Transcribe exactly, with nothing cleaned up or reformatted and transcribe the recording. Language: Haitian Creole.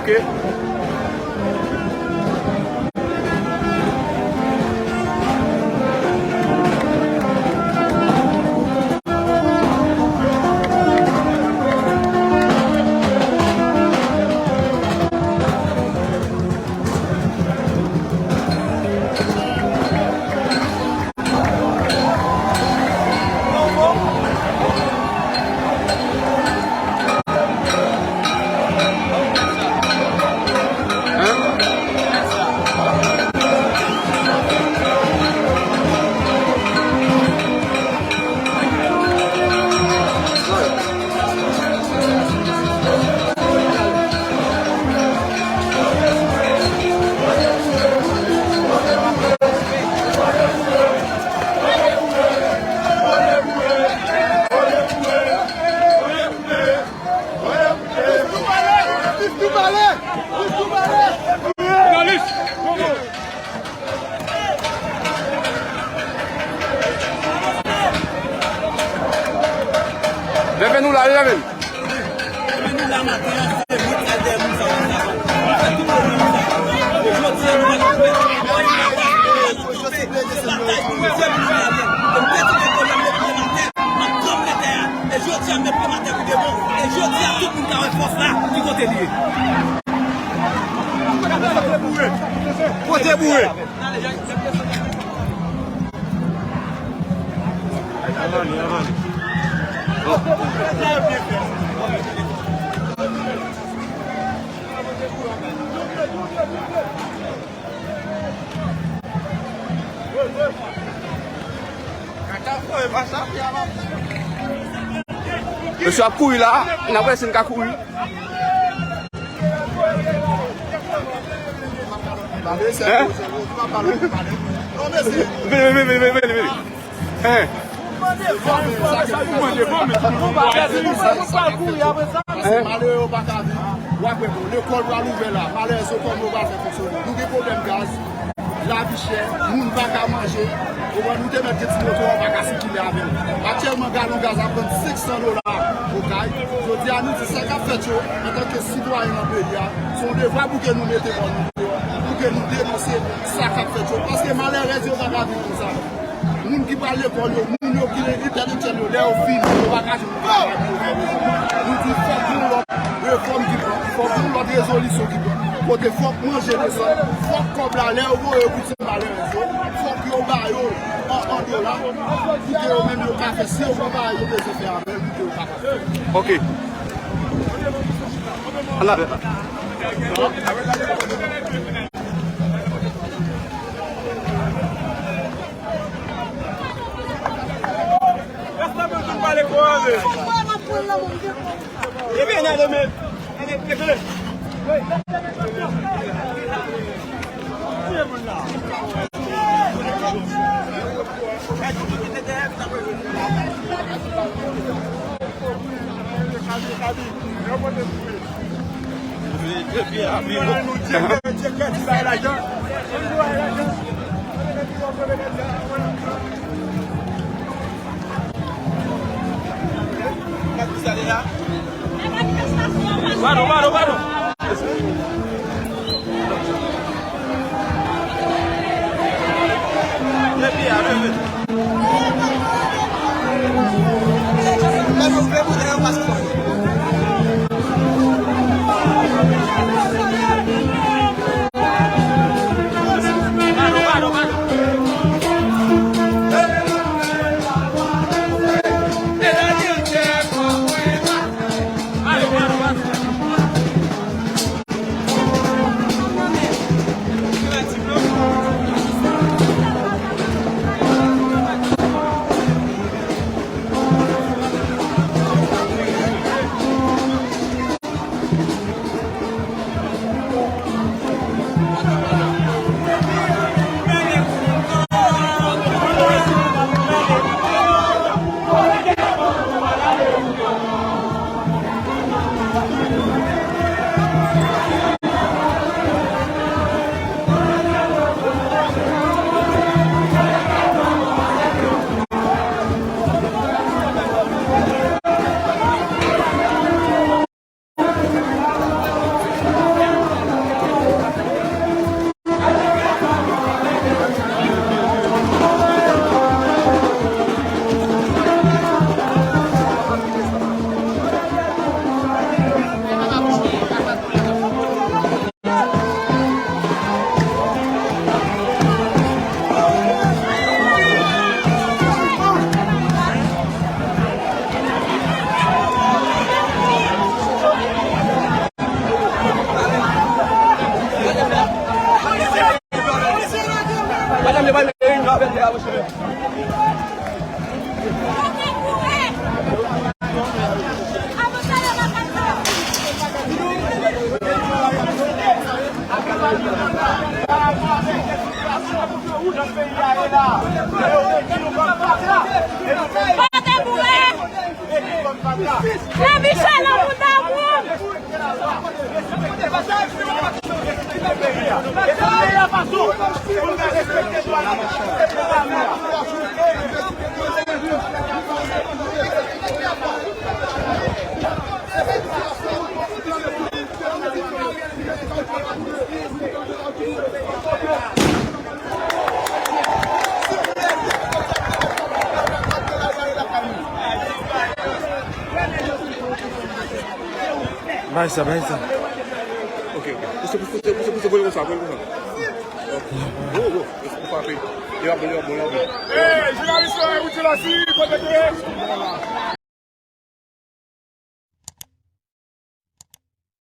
Ok. Leve nou la, leve nou. Leve nou la maten an, se mwen k al dèyè moun sa yo. Mwen fè tout moun sa yo. Jodi a, nou pa ka fè. Jodi se batay pou nou fè pou nou ale. E m te di ke kounye a m met pye m atè, m ap tranble tè a. E jodi a, m met pye m atè pou de bon. E jodi a, tout moun ka wè fòs la, ki kote li ye. Kote boure? Mesye ap kouri la, n ap wè si n ka kouri. Hein? Vini, vini, vini, vini, vini. Hein? Hein? Malere yo pa ka viv. W ap wè, bon, lekòl pral ouvè la. Malere yo, kòman yo pral fè fonksyone? Nou gen pwoblèm gaz. Lavi chè, moun pa ka manje. Ou konprann, nou te mèt gen ti moto, ou pa ka sikile avè l. Aktyèlman, galon gaz ap vann senk san dola Okay. Jodi a, nou di sa k ap fèt yo, antanke sitwayen nan peyi a, se yon devwa pou ke nou mete kò nou deyò, pou ke nou denonse sa k ap fèt yo. Paske malerèz yo pa ka viv konsa. Moun ki pral lekòl yo, moun yo ki entèlektyèl yo, lè yo fini, yo pa ka jwenn travay pou yo fè. Nou di fòk gen yon lòt refòm ki pran, fòk gen yon lòt rezolisyon ki pran. Kote fòk manje desann, fòk kòb la, lè yo voye yo pou ti malerèz yo, fòk yo ba yo an, an dola, pou ke yo menm yo ka fè, si yo pa ba yo bezwen fè avè l, pou ke yo pa fè. Ok. Ann avè l. Pardon, pardon, pardon. Jan peyi a ye la, yo redi nou kòm patra, e nou menm, Pata boule! Redi kòm patra. Lè Michel an mouda moun! Respekte peyi a. E pou peyi a pa sou, pou nou respekte dwa nou, se pou nou. Bay sa, bay sa. Ok, ok. Pouse, pouse, pouse, pouse, pouse, voye konsa, voye konsa. Go, go. Pouse pou frape. Yo ap bon, yo ap bon, yo ap bon. Hey, jounalis yo, Routier Lacy, kote ke?